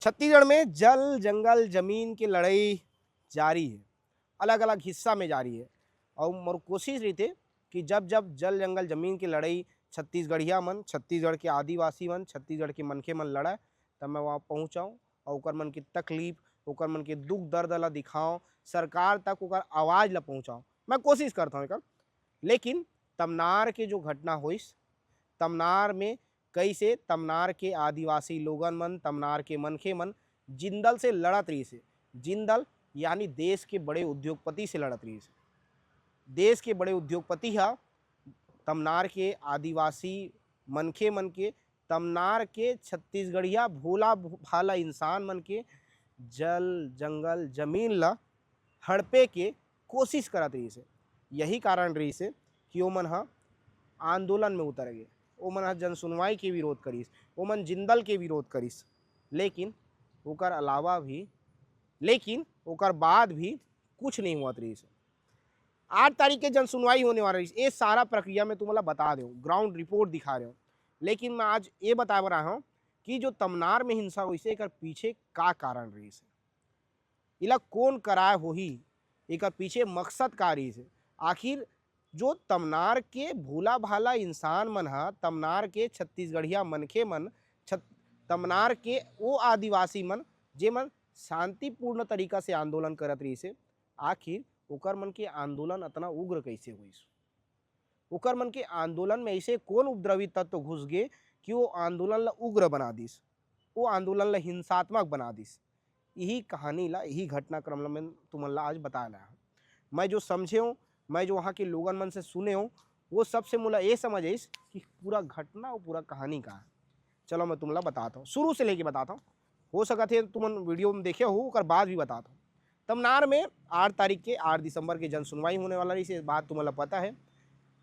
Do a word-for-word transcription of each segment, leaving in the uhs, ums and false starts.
छत्तीसगढ़ में जल, जंगल, जमीन के लड़ाई जारी है, अलग-अलग हिस्सा में जारी है। अउ मोर कोशिश रहिथे कि जब-जब जल, जंगल, जमीन के लड़ाई छत्तीसगढ़िया मन, छत्तीसगढ़ के आदिवासी मन, छत्तीसगढ़ के मनखे मन लड़य, तब मैं वहाँ पहुँचव अउ ओकर मन के तकलीफ, ओकर मन के दुख दर्द ला दिखाव, सरकार तक ओकर आवाज ला पहुँचाव। मैं कोशिश करत हव एकर। लेकिन तमनार के जो घटना होइस, तमनार में कइसे तमनार के आदिवासी लोगन मन, तमनार के मनखे मन जिंदल से लड़त रहिस हे। जिंदल यानी देश के बड़े उद्योगपति से लड़त रहिस हे। देश के बड़े उद्योगपति ह तमनार के आदिवासी मनखे मन के, तमनार के छत्तीसगढ़िया भोला भाला इंसान मन के जल, जंगल, जमीन ला हड़पे के कोशिश करत रहिस हे। यही कारण रहिस हे कि ओमन ह आंदोलन में उतर गे। ओमन ह जनसुनवाई के विरोध करिस, ओमन जिंदल के विरोध करिस, लेकिन ओकर अलावा भी, लेकिन ओकर बाद भी कुछ नहीं होवत रहिस हे। आठ तारीख के जनसुनवाई होने वाला रहिस, ये सारा प्रक्रिया मैं तुमन ला बता देव, ग्राउंड रिपोर्ट दिखा रहे हो, लेकिन मैं आज ये बताए बर आए हव कि जो तमनार में हिंसा होइस हे, एकर पीछे का कारण रहिस हे, एला कोन कराए होही, एकर पीछे मकसद का रहिस हे। आखिर जो तमनार के भोला भाला इंसान मन ह, तमनार के छत्तीसगढ़िया मनखे मन, छत-, तमनार के वो आदिवासी मन, जेमन शांतिपूर्ण तरीका से आंदोलन करत रहिस हे, आखिर ओकर मन के आंदोलन अतना उग्र कइसे होइस? ओकर मन के आंदोलन में ऐसे कोन उपद्रवी तत्व घुस गे कि वो आंदोलन ला उग्र बना दिस, वो आंदोलन ला हिंसात्मक बना दिस? यही कहानी ला, यही घटनाक्रम ला मैं तुमन ला आज बताए ला हूँ। मैं जो समझे हूँ, मैं जो वहाँ के लोगन मन से सुने हूँ, वो सबसे मोला ये समझ आइस कि पूरा घटना और पूरा कहानी का है। चलो मैं तुमला बताता हूँ, शुरू से लेके बताता हूँ। हो सकत हे तुमन वीडियो में देखे हो, ओकर बाद भी बताता हूँ। तमनार में आठ तारीख के, आठ दिसंबर के जनसुनवाई होने वाला रहिस, ये बात तुमन ला पता है।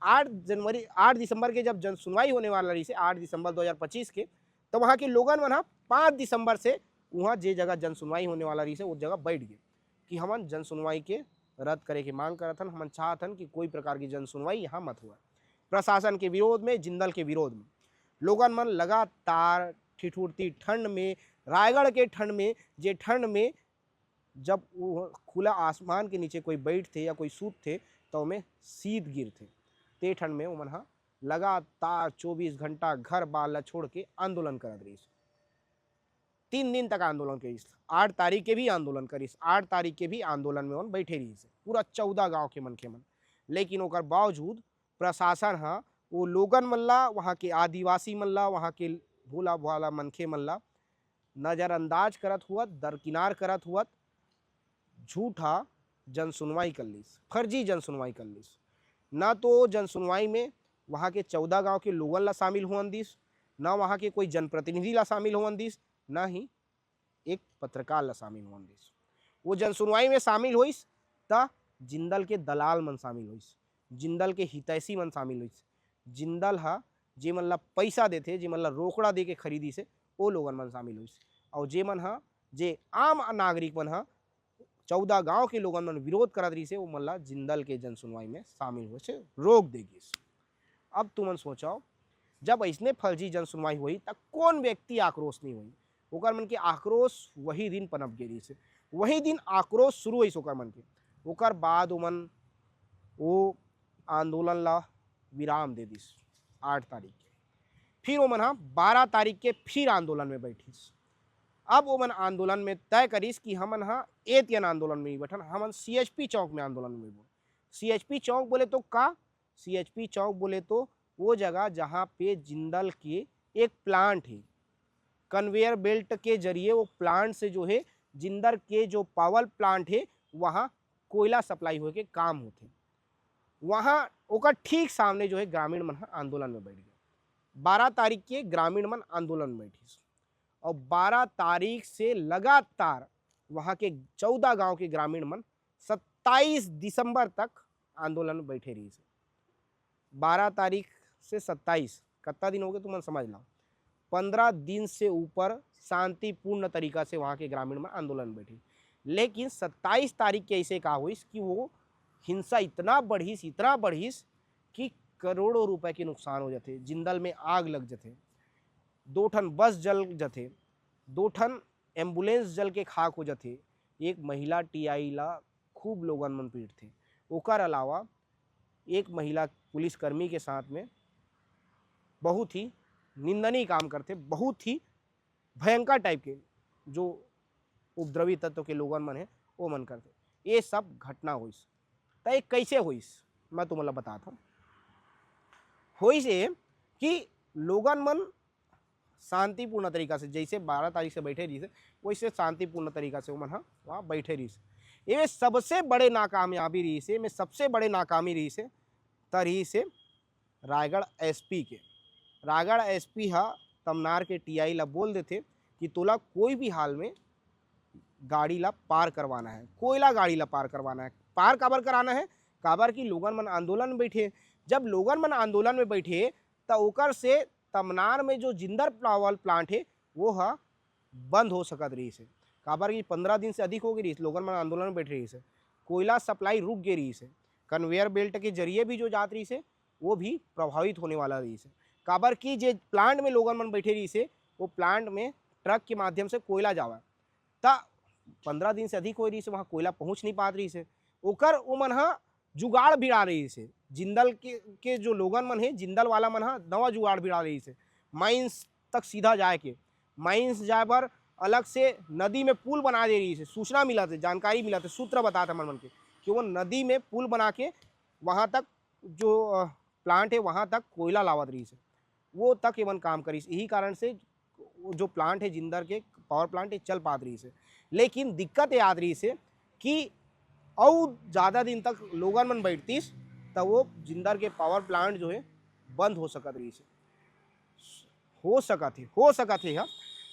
आठ जनवरी, आठ दिसंबर के जब जनसुनवाई होने वाला रहिस, आठ दिसंबर दो हज़ार पच्चीस के, तो वहाँ के लोगन मन ह पाँच दिसंबर से वहाँ जे जगह जनसुनवाई होने वाला रहिस, वो जगह बैठ गे कि हमन जनसुनवाई के रद्द करे के मांग करत हन। हमन चाहत हन कि कोई प्रकार की जनसुनवाई यहाँ मत होवय। प्रशासन के विरोध में, जिंदल के विरोध में लोगन मन लगातार ठिठुरती ठंड में, रायगढ़ के ठंड में, जे ठंड में जब वो खुला आसमान के नीचे कोई बैठथे या कोई सूतथे, तो ओमे शीत गिरथे। ते ठंड में ओमन ह लगातार चौबीस घंटा घर बार ला छोड़ के आंदोलन करत रहिस। तीन दिन तक आंदोलन करिस। आठ तारीख के भी आंदोलन करिस। आठ तारीख के भी आंदोलन में ओमन बैठे रहिस, पूरा चौदह गांव के मनखे मन। लेकिन ओकर बावजूद प्रशासन ह वो लोगन मन ला, वहाँ के आदिवासी मन ला, वहाँ के भोला भाला मनखे मन ला नजरअंदाज करत हुअत, दरकिनार करत हुअत झूठा जनसुनवाई कर लिस, फर्जी जनसुनवाई कर लिस। ना तो जनसुनवाई में वहाँ के चौदह गांव के लोगन ला शामिल होवन दिस, ना वहाँ के कोई जनप्रतिनिधि ला शामिल होवन दिस, ना ही एक पत्रकार ला शामिल होवन दिस। वो जनसुनवाई में शामिल होइस, त जिंदल के दलाल मन शामिल होइस, जिंदल के हितैषी मन शामिल होइस। जिंदल ह जेमन ला पैसा देथे, जेमन ला रोकड़ा दे के खरीदिस हे, ओ लोगन मन शामिल होइस। अउ जेमन ह, जे आम नागरिक मन ह, चौदह गांव के लोगन मन विरोध करत रहिस हे, ओमन ला जिंदल के जनसुनवाई में शामिल होए से रोक दे गिस। अब तुमन सोचव, जब अइसने फर्जी जनसुनवाई होही, त कोन व्यक्ति आक्रोश नहीं होही? ओकर मन के आक्रोश वही दिन पनप गे रहिस हे। वही दिन आक्रोश शुरू होइस ओकर मन के। ओकर बाद ओमन वो आंदोलन ला विराम दे दिस आठ तारीख के। फिर ओमन ह बारह तारीख के फिर आंदोलन में बैठिस। अब ओमन आंदोलन में तय करिस कि हमन ह ए तियन आंदोलन में ही बैठन, हमन सीएचपी चौक में आंदोलन में बैठबो। सीएचपी चौक बोले तो का? सीएचपी चौक बोले तो वो जगह जहाँ पे जिंदल के एक प्लांट है, कन्वेयर बेल्ट के जरिए वो प्लांट से जो है जिंदल के जो पावर प्लांट है वहाँ कोयला सप्लाई होए के काम होथे। वहाँ ओकर ठीक सामने जो है ग्रामीण मन ह आंदोलन में बैठ गए। बारह तारीख के ग्रामीण मन आंदोलन में बैठिस और बारह तारीख से लगातार वहाँ के चौदह गांव के ग्रामीण मन सत्ताईस दिसंबर तक आंदोलन में बैठे रहिस। बारह तारीख से सत्ताईस, कत्ता दिन हो गए तुमन समझ लो, पन्द्रह दिन से ऊपर शांतिपूर्ण तरीका से वहाँ के ग्रामीण मन आंदोलन में बैठे। लेकिन सत्ताईस तारीख के ऐसे का होइस कि वो हिंसा इतना बढ़िस, इतना बढ़िस कि करोड़ों रुपए के नुकसान हो जाथे, जिंदल में आग लग जाथे, दो ठन बस जल जाथे, दो ठन एम्बुलेंस जल के खाक हो जाथे। एक महिला टीआई ला खूब लोगन मन पीटथे। ओकर अलावा एक महिला पुलिसकर्मी के साथ में बहुत ही निंदनीय काम करथे, बहुत ही भयंकर टाइप के जो उपद्रवी तत्व के लोगन मन हे, वो मन करथे। ये सब घटना होइस। त ये कैसे होइस, मैं तुमन ला बतात हूँ। होइस ये कि लोगन मन शांतिपूर्ण तरीका से, जैसे बारह तारीख से बैठे रहिस हे, वैसे शांतिपूर्ण तरीका से ओमन ह वहाँ बैठे रहिस हे। ये सबसे बड़े नाकामयाबी रहिस हे, में सबसे बड़े नाकामी रहिस हे, त रहिस हे रायगढ़ एसपी के। रायगढ़ एसपी ह तमनार के टीआई ला बोल देथे कि तोला कोई भी हाल में गाड़ी ला पार करवाना है, कोयला गाड़ी ला पार करवाना है। पार काबर कराना है? काबर कि लोगन मन आंदोलन में बैठे। जब लोगन मन आंदोलन में बैठे, त ओकर से तमनार में जो जिंदल पावर प्लांट है, वो ह बंद हो सकत रहिस हे। काबर कि पंद्रह दिन से अधिक हो गए रहिस, लोगन मन आंदोलन में बैठे रहिस हे, कोयला सप्लाई रुक गए रहिस हे, कन्वेयर बेल्ट के जरिए भी जो जात रहिस हे, वो भी प्रभावित होने वाला रहिस हे। काबर कि जे प्लांट में लोगन मन बैठे रहिस हे, वो प्लांट में ट्रक के माध्यम से कोयला जावय, त पंद्रह दिन से अधिक हो रहिस हे, वहाँ कोयला पहुँच नहीं पात रहिस हे। ओकर ओमन ह जुगाड़ भिड़ा रहिस हे, जिंदल के, के जो लोगन मन हे, जिंदल वाला मन ह नवा जुगाड़ भिड़ा रहिस हे, माइंस तक सीधा जाए के। माइंस जाए बर अलग से नदी में पुल बना दे रहिस हे। सूचना मिलत हे, जानकारी मिलत हे, सूत्र बतात हे हमर मन के कि वो नदी में पुल बना के वहाँ तक जो प्लांट है, वहाँ तक कोयला लावत रहिस हे, वो तक एमन काम करिस। यही कारण से जो प्लांट है जिंदल के, पावर प्लांट है, चल पात रहिस हे। लेकिन दिक्कत ये आत रहिस हे कि अउ ज़्यादा दिन तक लोगन मन बैठतिस, त वो जिंदल के पावर प्लांट जो है बंद हो सकत रहिस हे। हो सकत हे, हो सकत हे ह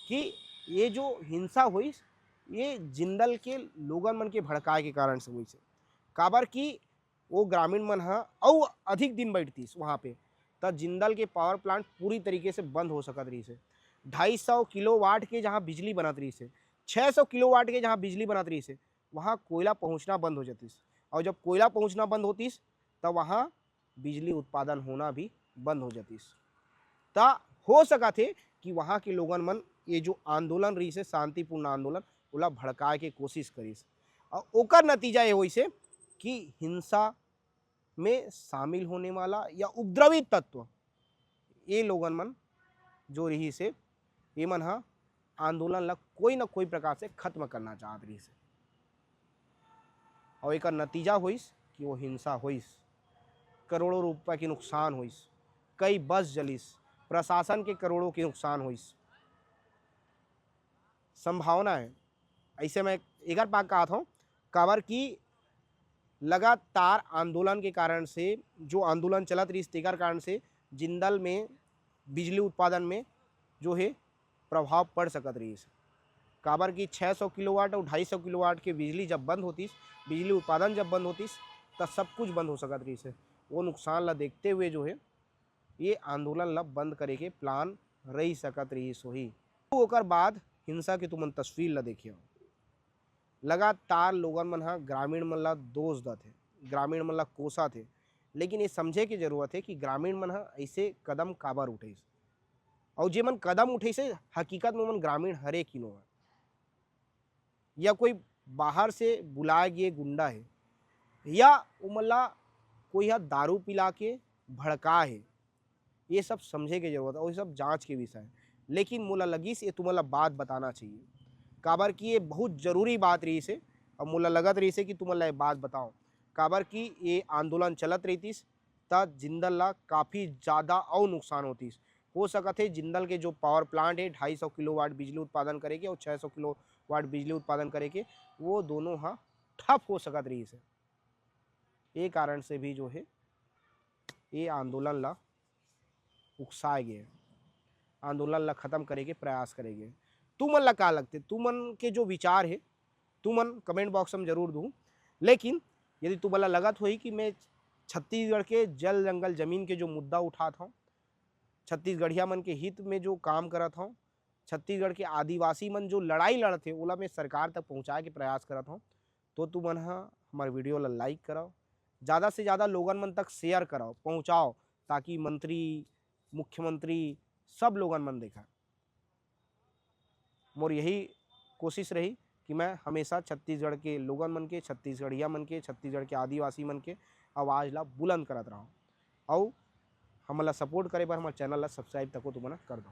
कि ये जो हिंसा होइस, ये जिंदल के लोगन मन के भड़काए के कारण से होइस हे। काबर कि वो ग्रामीण मन ह अउ अधिक दिन बैठतिस वहाँ पे, त जिंदल के पावर प्लांट पूरी तरीके से बंद हो सकत रहिस हे। ढाई सौ किलोवाट के जहाँ बिजली बनत रहिस हे, छः सौ किलोवाट के जहाँ बिजली बनत रहिस हे, वहाँ कोयला पहुँचना बंद हो जातिस। और जब कोयला पहुँचना बंद होतिस, त वहाँ बिजली उत्पादन होना भी बंद हो जातिस। त हो सकत हे कि वहाँ के लोगन मन ये जो आंदोलन रहिस हे, शांतिपूर्ण आंदोलन, ओला भड़काए के कोशिश करिस। और ओकर नतीजा ये होइस हे कि हिंसा में शामिल होने वाला या उपद्रवी तत्व, ये लोगन मन जो रहिस हे, ये मन ह आंदोलन ला कोई न कोई प्रकार से खत्म करना चाहत रहिस हे। और एकर नतीजा होइस कि वो हिंसा होइस, करोड़ों रुपया के नुकसान होइस, कई बस जलिस, प्रशासन के करोड़ों के नुकसान होइस। संभावना है। ऐसे मैं एकर बात कहत हूँ, काबर कि लगातार आंदोलन के कारण से, जो आंदोलन चलत रहिस, तेकर कारण से जिंदल में बिजली उत्पादन में जो है प्रभाव पड़ सकत रहिस। काबर कि छः सौ किलोवाट और ढाई सौ किलोवाट के बिजली जब बंद होतिस, बिजली उत्पादन जब बंद होतिस, त सब कुछ बंद हो सकत रहिस हे। वो नुकसान ला देखते हुए जो है ये आंदोलन ला बंद करे के प्लान रही सकत रहिस होही। तो ओकर बाद हिंसा के तुमन तस्वीर ला देखियो, लगातार लोगन मन ह ग्रामीण मन ला दोष दत हे, ग्रामीण मन ला कोसत हे, लेकिन ये समझे के जरूरत हे कि ग्रामीण मन ह ऐसे कदम काबर उठेस, और जे मन कदम उठेस हे, हकीकत में ओमन ग्रामीण हरे कि नो हे, या कोई बाहर से बुलाए गए गुंडा हे, या ओमन ला कोई ह दारू पिला के भड़का हे। ये सब समझे के जरूरत हे और ये सब जांच के विषय हे। लेकिन मोला लगिस ये तुमन ला बात बताना चाहिए, काबर कि ये बहुत जरूरी बात रहिस हे और मोला लगत रहिस हे कि तुमन ला ये बात बताओ, काबर कि ये आंदोलन चलत रहितिस त जिंदल ला काफ़ी ज़्यादा अउ नुकसान होतिस। हो सकत हे जिंदल के जो पावर प्लांट हे ढाई सौ किलोवाट बिजली उत्पादन करे के और छः सौ किलोवाट बिजली उत्पादन करे के, वो दोनों ह ठप हो सकत रहिस हे। ये कारण से भी जो है ये आंदोलन ला उकसाए गए, आंदोलन ला खत्म करे के प्रयास करे गए। तुमन ला का लगथे, तुमन के जो विचार हे, तुमन कमेंट बॉक्स में जरूर दू। लेकिन यदि तुमन ला लगत होही कि मैं छत्तीसगढ़ के जल जंगल जमीन के जो मुद्दा उठात हूँ, छत्तीसगढ़िया मन के हित में जो काम करत हूँ, छत्तीसगढ़ के आदिवासी मन जो लड़ाई लड़त हे, ओला मैं सरकार तक पहुँचाए के प्रयास करत हूँ, तो तुमन ह हमारे वीडियो ला लाइक कराओ, ज़्यादा से ज़्यादा लोगन मन तक शेयर कराओ, पहुँचाओ, ताकि मंत्री, मुख्यमंत्री, सब लोगन मन देखा। मोर यही कोशिश रही कि मैं हमेशा छत्तीसगढ़ के लोगन मन के, छत्तीसगढ़िया मन के, छत्तीसगढ़ के आदिवासी मन के आवाज़ ला बुलंद करत रहूँ। अउ हमन ला सपोर्ट करे बर हमर चैनल ला सब्सक्राइब तको तुमन कर दो।